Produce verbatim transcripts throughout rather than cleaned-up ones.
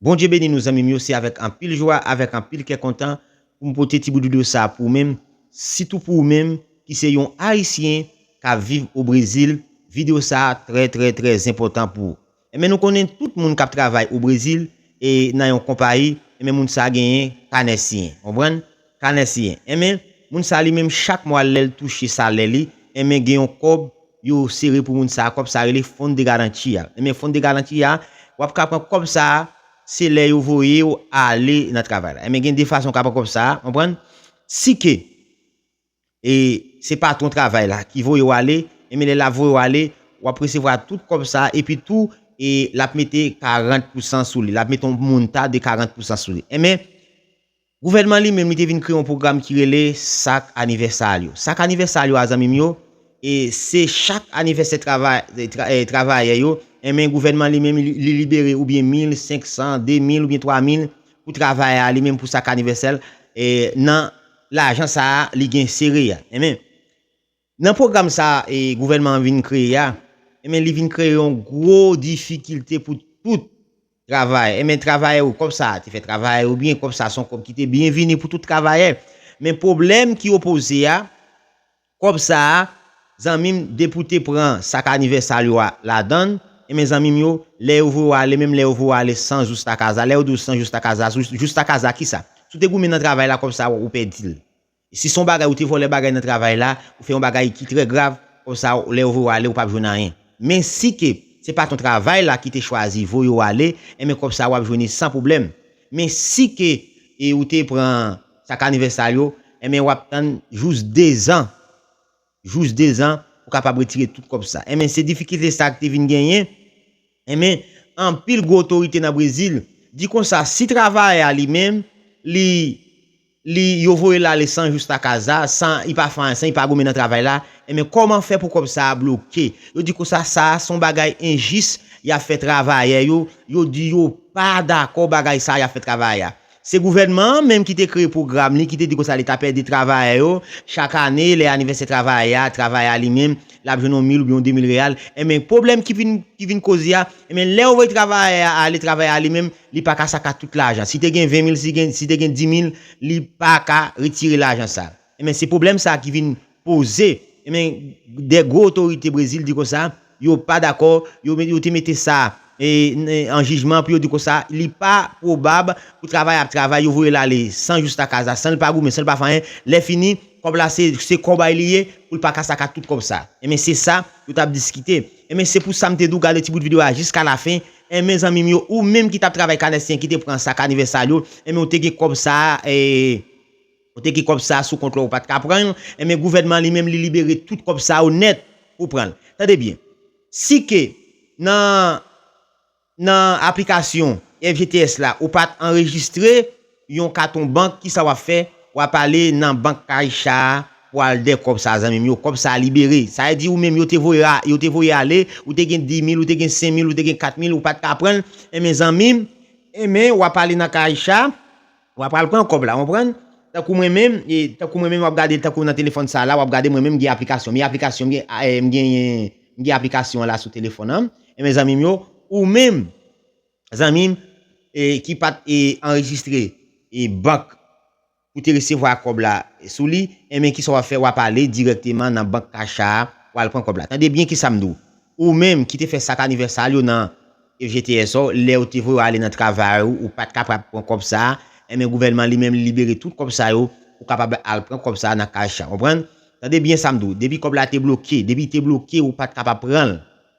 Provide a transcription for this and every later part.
Bondye beni nou, zanmi m yo, se avèk anpil jwa, avèk anpil kè kontan pou m pote ti bout videyo sa a pou ou menm, sitou pou ou menm ki se yon Ayisyen k ap viv o Brezil. Videyo sa a trè, trè, trè enpòtan pou ou. Enben, nou konnen tout moun k ap travay o Brezil e nan yon konpayi, enben, moun sa a genyen kanè siyen. Konprann? Kanè siyen. Enben, moun sa a li menm, chak mwa lè l touche salè li, enben, gen yon kòb yo sere pou moun sa a, kòb sa a rele Fundo de Garantia. Enben, Fundo de Garantia, w ap ka pran kòb sa a, se lè yo voye w ale nan travay la. Enben, gen de fason w ka pran kòb sa a, konprann? Si ke e se patwon travay la ki voye w ale, enben, lè l ap voye w ale, w ap resevwa tout kòb sa a, epi tou, e l ap mete karant pousan sou li. L ap mete yon monta de karant pousan sou li. Enben, gouvènman li menm, li te vin kreye yon pwogram ki rele Sak Aniversaryo. Sak Aniversaryo a, zanmi m yo, e se chak anivèsè travay, e tra-, e travayè yo, enben, gouvènman li menm, li, li libere oubyen mil senk san, de mil oubyen twa mil pou travayè a li menm, pou sak anivèsè l, e nan lajan sa a li gen sere a. Enben, nan pwogram sa a, e gouvènman an vin kreye a, enben, li vin kreye yon gwo difikilte pou tout travayè. Enben, travayè yo, kòb sa a te fè travayè yo byen, kòb sa a se yon kòb ki te byen vini pou tout travayè. Men pwoblèm ki opoze a, kòb sa a, zanmi m, depi w te pran sak anivèsaryo a ladan l, enben, zanmi m yo, lè yo voye w ale, menm lè yo voye w ale san justa casa, lè yo di w san justa casa, ju-, justa casa, kisa? Si w te goumen nan travay la, kòb sa a, ou pèdi l. Si se yon bagay, ou te vòlè bagay nan travay la, ou fè yon bagay ki trè grav, kòb sa a, lè yo voye w ale, ou p ap jwenn anyen. Men si ke se patwon travay la ki te chwazi voye w ale, enben, kòb sa a, w ap jwenn li san pwoblèm. Men si ke, e, ou te pran sak anivèsaryo, enben, w ap tann jous dezan. Jous dezan, ou kapab retire tout kòb sa. Enben, se difikilte sa a ki te vin genyen. Enben, anpil gwo otorite nan Brezil di konsa, si travayè a li menm, li, li, yo voye l ale san justa casa, san, li pa fè anyen, san li pa goumen nan travay la, enben, kòman fè pou kòb sa a bloke? Yo di konsa, sa a se yon bagay enjis y ap fè travayè yo. Yo di yo pa dakò bagay sa a y ap fè travayè a. Se gouvènman an menm ki te kreye pwogram li, ki te di konsa li t ap ede travayè yo. Chak ane, lè anivèsè travayè a, travayè a li menm, l ap jwenn yon mil oubyen yon de mil reyal. Enben, pwoblèm ki vin, ki vin koze a, enben, lè yo voye travayè a ale, travayè a li menm, li pa ka saka tout lajan. Si te gen ven mil, si gen, si te gen di mil, li pa ka retire lajan sa. Enben, se pwoblèm sa ki vin poze. Enben, de gwo otorite Brezil di konsa, yo pa dakò, yo, yo te mete sa, e, n-, an jijman pou yo di konsa, li pa pwobab pou travayè ap travay, yo voye l ale san justa casa, san l pa goumen, san l pa fè anyen. Lè fini, kòb la se, se kòb a li ye, pou l pa ka saka tout kòb sa. Enben, se sa yo t ap diskite. Enben, se pou sa m te di w gade ti bout videyo a jiska lafen. Enben, zanmi m yo, ou menm ki t ap travay kanè siyen, ki te pran sak anivèsaryo, enben, ou te gen kòb sa, e, ou te gen kòb sa sou kont ou, ou pa t ka pran l, enben, gouvènman li menm, li libere tout kòb sa yo nèt pou pran l. Tande byen. Si ke nan, nan aplikasyon F G T S la, ou pa t anrejistre yon katon bank, kisa w ap fè? W ap ale nan bank Caixa a pou al dè kòb sa, zanmi m yo. Kòb sa libere. Sa vle di ou menm, yo te voye a, yo te voye ale, ou te gen di mil, ou te gen senk mil, ou te gen kat mil, ou pa t ka pran l. Enben, zanmi m, enben, w ap ale nan Caixa, w ap al pran kòb la, konprann? Tankou mwen menm, e, tankou mwen menm, w ap gade, tankou nan telefòn sa la, w ap gade mwen menm, m gen aplikasyon. M gen aplikasyon, m gen, a, e, m gen, m gen aplikasyon an la sou telefòn an. Enben, zanmi m yo, ou menm, zanmi m, e, ki pa t, e, anrejistre, e, bank pou te resevwa kòb la sou li, enben, kisa w ap fè? W ap ale dirèkteman nan bank Caixa a, w al pran kòb la. Tande byen kisa m di w. Ou menm ki te fè sak anivèsaryo nan F G T S ou, lè yo te voye w ale nan travay ou, ou pa t kapab pran kòb sa a, enben, gouvènman li menm li libere tout kòb sa yo, ou kapab al pran kòb sa a nan Caixa, konprann? Tande byen sa m di w, depi kòb la te bloke, depi te bloke, ou pa t kapab pran l.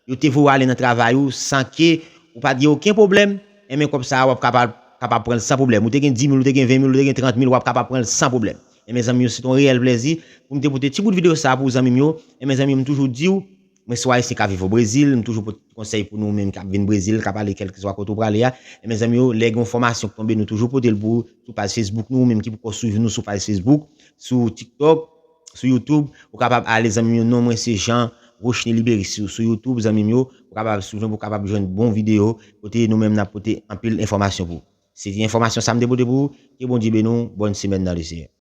Yo te voye w ale nan travay ou san ke ou pa t gen okenn pwoblèm, enben, kòb sa a, w ap kapab, kapab pran l san pwoblèm. Ou te gen di mil, ou te gen ven mil, ou te gen trant mil, w ap kapab pran l san pwoblèm. Enben, zanmi yo, se t on reyèl plèzi pou m te pote ti bout videyo sa a pou zanmi m yo. Enben, zanmi yo, m toujou di w, mwen se yon Ayisyen k ap viv o Brezil, m toujou pote ti konsèy pou nou menm k ap vin Brezil, k ap ale kèlkeswa kote w prale a. Enben, zanmi yo, lè gen yon enfòmasyon k tonbe, nou toujou pote l pou ou sou paj Facebook nou, ou menm ki poko swiv nou sou paj Facebook, sou TikTok, sou YouTube, ou kapab ale, zanmi m yo, non mwen se Jean Rochny Libériste sou, sou YouTube, zanmi m yo, ou kapab swiv mwen pou w kapab jwenn bon videyo, kote nou menm n ap pote anpil enfòmasyon pou ou. Se te enfòmasyon sa m te pote pou ou, ke Bondye beni w, bòn semèn nan Lesenyè.